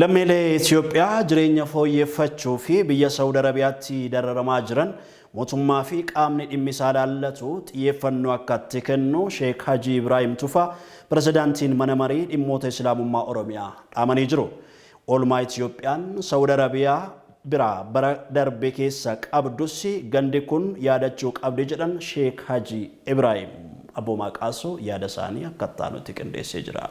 Lammiilee Itoophiyaa jireenya fooyyeffachuu fi biyya Saawud Arabiyaatti dararamaa jiran mootummaa fi qaamni dhimmi isaa ilaallatu xiyyeeffannoo akka itti kennu Sheek Hajii Ibraahim Tufaa, pirezidaantiin mana marii dhimmoota Islaamummaa Oromiyaa, dhaamanii jiru. Oolmaa Itoophiyaan Saawud Arabiyaa biraa bara darbe keessa qabdus gandi kun yaadachuu qabdi jedhan Sheek Hajii Ibraahim. Abboomaa Qaasoo yaada isaanii akka itti qindeessee jira.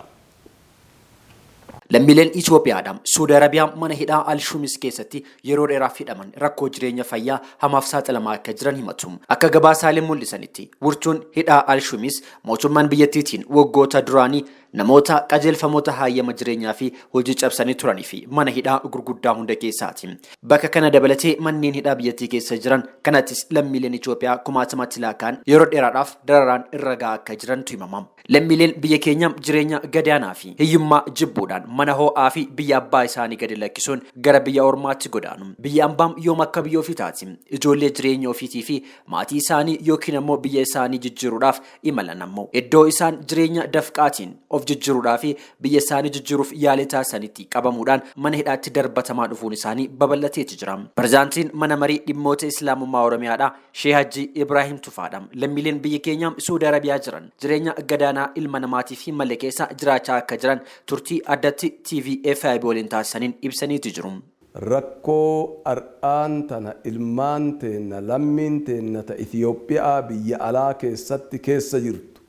Lammiileen Itoophiyaadha Suudi Arabiyaa mana hidhaa Alshuumis keessatti yeroo dheeraaf hidhaman rakkoo jireenya fayyaa hamaaf saaxilamaa akka jiran himatu. Akka gabaasaaleen mul'isanitti, wirtuun hidhaa Alshuumis mootummaan biyyattiitiin waggoota duraanii namoota qajeelfamoota hayyama jireenyaa fi hojii cabsanii turanii fi mana hidhaa gurguddaa hunda keessaati. Bakka kana dabalatee manneen hidhaa biyyattii keessa jiran kanattis lammiileen Itoophiyaa kumaatamatti lakkaa'an yeroo dheeraadhaaf dararaan irra gahaa akka jirantu himama. Lammiileen biyya keenya jireenya gadaanaa fi hiyyummaa jibbuudhaan mana ho'aa fi biyya abbaa isaanii gadi lakkisuun gara biyya ormaatti godaanu. Biyya ambaan yoom akka biyya ofii taati? Ijoollee jireenya ofiitii fi maatii isaanii yookiin ammoo biyya isaanii jijjiiruudhaaf imalan ammoo iddoo isaan jireenya dafqaatiin of jijjiiruudhaa fi biyya isaanii jijjiiruuf yaalii taasisanitti qabamuudhaan mana hidhaatti darbatamaa dhufuun isaanii babal'ateeti jira. Pirezidaantiin mana marii dhimmoota Islaamummaa Oromiyaadha Shee Hajji Ibraahim Tufaadha. Lammiileen biyya keenya Suudi Arabiyaa jiran jireenya gadaanaa ilma namaatiif hin malle keessa jiraachaa akka jiran turtii addatti TV FIB waliin taasisaniin ibsaniiti jiru. Rakkoo har'aan tana ilmaan teenna, lammiin teenna ta Itoophiyaa biyya alaa keessatti keessa jirtu,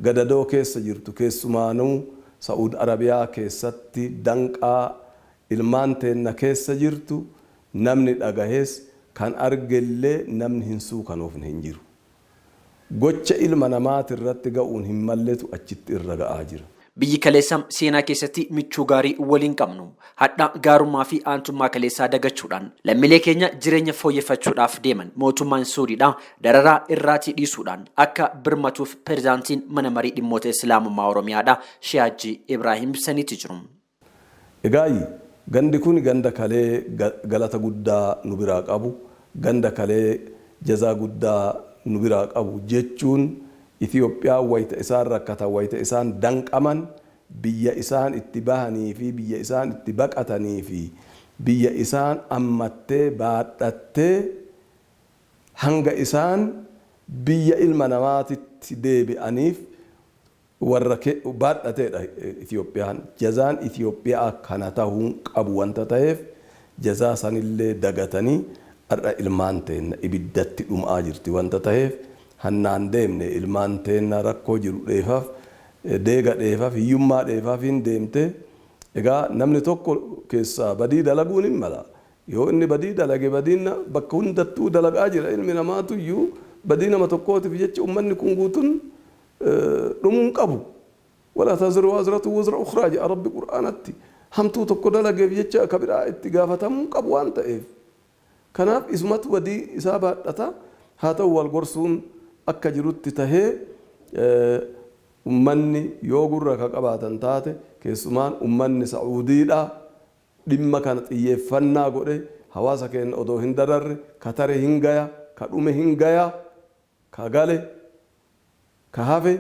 gadadoo keessa jirtu, keessumaanuu Sa'uud Arabiyaa keessatti danqaa ilmaan teenna keessa jirtu namni dhagahes kan argellee namni hin suukanoofne hin jiru. Gocha ilma namaati irratti ga'uun hin malletu achitti irra ga'aa jira. Biyyi kaleessa seenaa keessatti michuu gaarii waliin qabnu hadha gaarummaa fi aantummaa kaleessaa dagachuudhaan lammiilee keenya jireenya fooyyeffachuudhaaf deeman mootummaan Suudiidha dararaa irraatii dhiisuudhaan akka birmatuuf pirezidaantiin mana marii dhimmoota Islaamummaa Oromiyaadha Shee Hajji Ibraahim ibsaniiti jiru. Egaa gandi kun ganda kalee galata guddaa nu biraa qabu, ganda kalee jazaa guddaa nu biraa qabu jechuun, Itoophiyaa wayita isaan rakkatan, wayita isaan danqaman, biyya isaan itti bahanii fi biyya isaan itti baqatanii fi biyya isaan ammattee baadhattee hanga isaan biyya ilma namaatitti deebi'aniif warra baadhateedha Itoophiyaan. Jazaan Itoophiyaa kana ta'uu qabu wanta ta'eef, jazaa sanillee dagatanii har'a ilmaan teenna ibiddatti dhumaa jirti wanta ta'eef, hannaan deemne ilmaan teenna rakkoo jiru dheefaaf, deega dheefaaf, hiyyummaa dheefaaf hin deemte. Egaa namni tokko keessaa badii dalaguun hin mala. Yoo inni badii dalage, badiin bakka hundattuu dalagaa jira. Ilmi namaatu iyyuu badii nama tokkootiif jecha ummanni kun guutuun dhumuu hin qabu. ولا تزر وازرة وزر أخرى jedha Rabbi Qur'aanatti. Hamtuu tokko dalageef jecha akka biraa itti gaafatamuu hin qabu waan ta'eef. Kanaaf isumatu badii isaa baadhata. Haa ta'u, wal gorsuun akka jirutti tahee, ummanni yoo gurra ka qabaatan taate, keessumaan ummanni Sa'uudiidha dhimma kana xiyyeeffannaa godhe hawaasa keenya odoo hin dararre, ka tare hin gaya, ka dhume hin gaya, ka gale ka hafe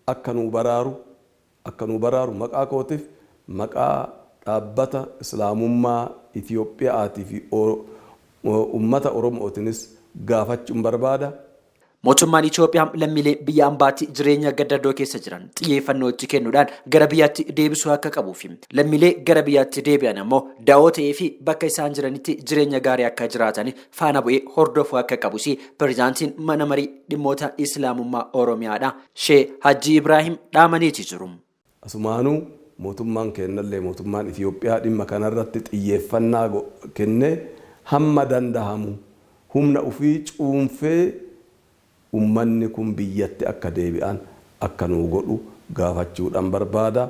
akka nuu baraaru maqaa kootiif, maqaa dhaabbata Islaamummaa Itiyoophiyaatii fi ummata Oromootinis gaafachuun barbaada. Mootummaan Itoophiyaa lammiilee biyya ambaatti jireenya gadadoo keessa jiran xiyyeeffannoo itti kennuudhaan gara biyyaatti deebisuu akka qabuu fi lammiilee gara biyyaatti deebi'an ammoo da'oo ta'ee fi bakka isaan jiranitti jireenya gaarii akka jiraatan faana bu'ee hordofuu akka qabus pirezidaantiin mana marii dhimmoota Islaamummaa Oromiyaadha Shee Hajji Ibraahim dhaamaniiti jiru. Asumaanuu mootummaan kennallee, mootummaan Itoophiyaa dhimma kanarratti xiyyeeffannaa kennee hamma dandahamu humna ofii cuunfee ummanni kun biyyatti akka deebi'an akka nuu godhu gaafachuudhaan barbaada.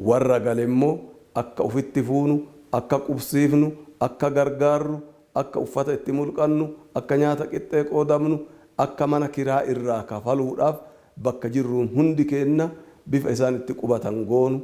Warra gale immoo akka ofitti fuunu, akka qubsiifnu, akka gargaarru, akka uffata itti mulqannu, akka nyaata qixxee qoodamnu, akka mana kiraa irraa kafaluudhaaf bakka jirruun hundi keenna bifa isaan itti qubatan goonu.